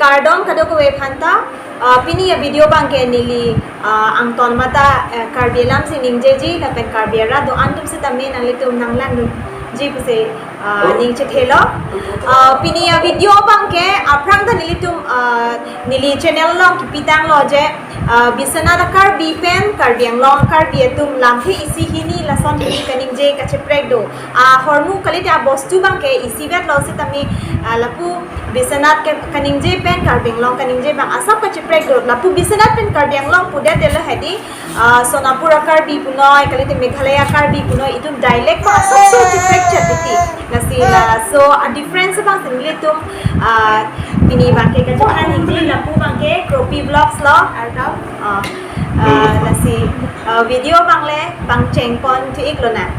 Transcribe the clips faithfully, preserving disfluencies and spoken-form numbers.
Kardom kadokave aphanta, ah, pini a-video abangke neli, ah, angton mata, eh, Karbi alam si ningjeji, lapen Karbi arat do-an atum sitame nanglitum nanglangdunji pusi, ah, ningchethelo. Ah, pini a-video abangke aphrang ta nelitum, ah, neli channel along kipitanglo je, ah, Biswanath a-Karbi pen Karbi Anglong a-Karbi atum lamthe isi hini lason hini kaningje kacheprek do. Ahormu kalite abostu abangke isivetlo sitame, ah, lapu Biswanath ke kaningje pen Karbi Anglong kaningje abang asap kacheprek do. Lapu Biswanath pen Karbi Anglong pudetlo hedi, ah, Sonapur a-Karbi punoi, kalite Meghalaya a-Karbi punoi, itum dialect abang asapso cheprek chet titi. Lasi laso a-difference abang si nelitum, ah, pini abangke kachethan ningje, lapu abangke Kropi Vlogs lo, artau. Ah, ah, lasi, ah, video abang le pangcheng pon thu-ik lonang.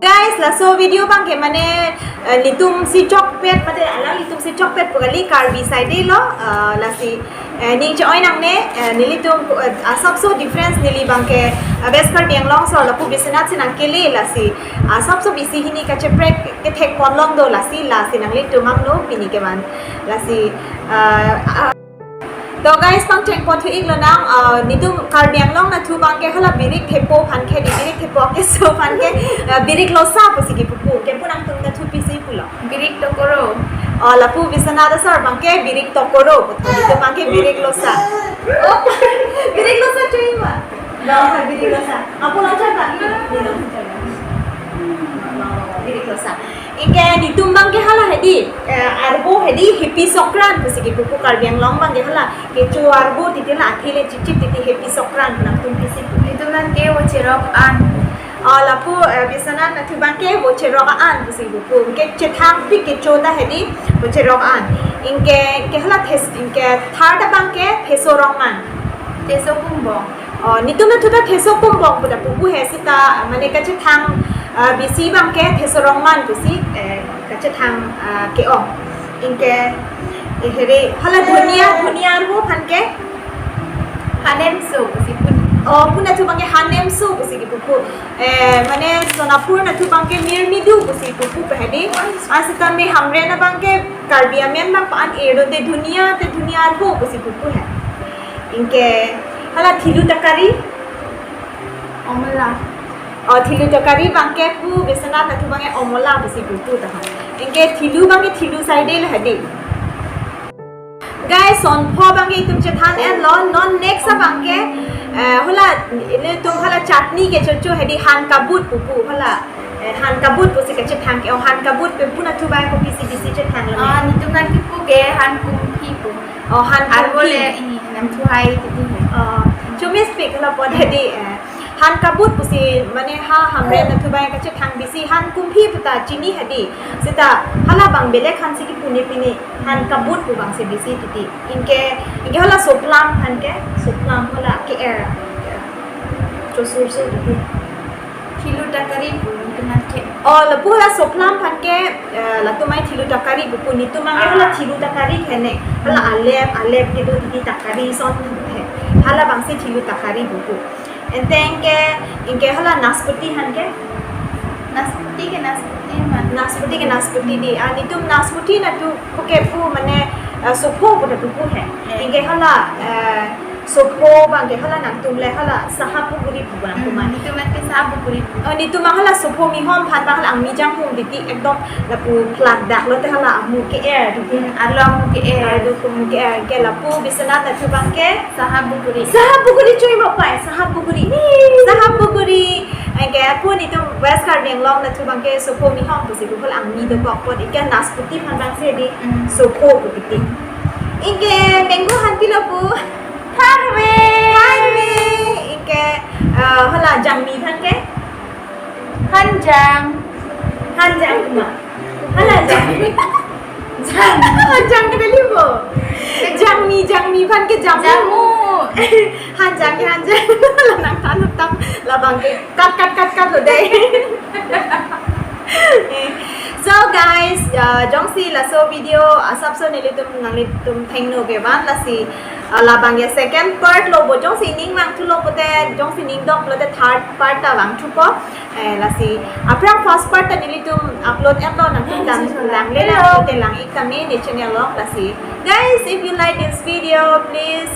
Guys, laso video abangke mane, eh, nelitum si chokpet, mate alanglitum si chokpet pu kali, Karbi side lo, eh, lasi, eh, ning che-oi nangne, eh, nelitum, eh, asapso difference neli abangke, eh, West Karbi Anglong asor lapu Biswanath si nangkele lasi, asapso isi hini kacheprek kethek pon long do lasi, lasi nanglitum apno pini kevan lasi, eh, ah, To guys, pangcheng pon thu-ik lonang, ah, nelitum Karbi Anglong nathu abangke hala birik thepo aphan ke, di birik thepo keso aphan ke, ah, birik losa pusi kipupu. Ke pu nangtum nathu pisi pulo? Birik tokoro. Oh, lapu Biswanath asor abangke birik tokoro, nelitum abangke birik losa. Oh, birik losa chui ma? Ba, birik losa. Apo lang chan ba? Ni lang chan ba? Birik losa. Anke nelitum abangke hala hedi, eh, arvo hedi Happy Songkran pusi kipupu, Karbi Anglong abangke hala kecho arvo titi la athe le chipchip titi Happy Songkran nangtum pisi pu. Nelitum abangke vocherok an. Oh, lapu, eh, Biswanath nathu abangke vocherok an pusi kipupu. Anke chethangpik kecho ta hedi vocherok an. Anke, anke hala thes, anke third abangke theso rongman. Theso kumbong. Oh, nelitum nathu ta theso kumbong pu ta pupu he sita, mane kachethang, ah, bisi abangke theso rongman pusi, eh, kachethang, ah, ke-ong. Anke, eh, here, hala dhoni a, dhoni arvo aphan ke? Hanemso pusi pu. Oh, pu nathu abangke hanemso pusi kipupu. Eh, mane Sonapur nathu abangke mirmidu pusi pupu pehedi. Asitame Hamren abangke Karbi amen abang pa-an e ro te dhoni a, te dhoni arvo pusi pupu he. Anke hala thilu takari. Omola. Oh, thilu takari abangke pu Biswanath nathu abangke omola pusi pupu ta. Anke thilu abangke thilu side le hedi. Guys, sonpho abangke itum chethan enlo, non next abangke, eh, hala, nelitum hala chutney kechocho hedi han kabut pupu, hala, eh, han kabut pusi kachethang ke, oh, han kabut pu pu nathu abang kopisi bisi chethang lo. Ah, nelitum nangkipu ke han kumphi pu. Oh, han kumphi. Arvo le, i, nangthu hai titi hai. Oh, chomis pik hala po hedi, eh, han kabut pusi, mane ha Hamren nathu abang kachethang bisi han kumphi pu ta chini hedi. Sita hala abang belek han si kipu ne pini, han kabut pu abang si bisi titi. Anke, anke hala soplam aphan ke, soplam hala ke-er. Chosur so titi. Thilu takari pu nelitum abangke. Oh, lapu hala soplam aphan ke, eh, latum ai thilu takari pupu, nelitum abangke hala thilu takari kene. Hala alep, alep kedo titi takari son he. Hala abang si thilu takari pupu. Ante anke, anke hala naspati aphan ke? Naspati ke naspati ma. Naspati ke naspati di. Ah, nelitum naspati nathu pu ke pu mane, ah, sopho pu ta pupu he. Eh. Anke hala, eh, sopho abangke hala nangtum le hala saha puguri pu abang pu ma. Hmm, nelitum abangke saha puguri pu. Oh, nelitum abang hala sopho mihom aphan abang hala angmi janghum titi ekdom lapu plak dak lote hala amu ke-er titi. Hmm, arlo amu ke-er. Arlo amu ke-er, anke lapu Biswanath nathu abangke saha puguri. Saha puguri chui ma pai, saha puguri. Saha puguri. Anke pu nelitum West Karbi Anglong nathu abangke sopho mihom pusi pu hala angmi dokok apot, anke naspati aphan abang si hedi, hmm, sopho pu titi. Anke mango aphan pilo pu? Tharve. Tharve. Anke, eh, hala jangmi aphan ke? Hanjang. Hanjang ma. Hala jang. Jang. Hanjang ke beli bo. Jangmi, jangmi aphan ke jamu. Jamu. Hanjang ke hanjang. Hala nangthan uttam labang ke kat, kat, kat, kat lo dei. Eh, So guys, uh, jongsi laso video asapso nelitum nanglitum thengno kevan lasi, uh, labang ya second part lo bo, jongsi ning vangthulo pote, jongsi ning doklo te third part ta vangthupo. Eh, lasi aphrang first part ta nelitum upload etlo, nangtum dam lang le lang pote lang-ik tame ne channel along lasi. Guys, if you like this video, please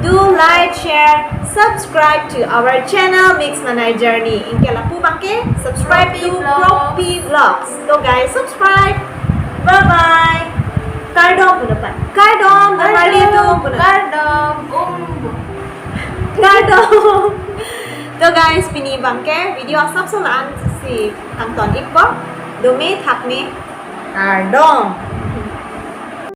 do like, share, subscribe to our channel Mix Manai Journey. Anke lapu abangke subscribe to Propi Vlogs. So guys, subscribe. Bye bye. Kardom pulo pan. Kardom, kardom, kardom. Kardom. So guys, pini abangke video asapso la-an si tangton-ikpo. Dome thakme. Kardom.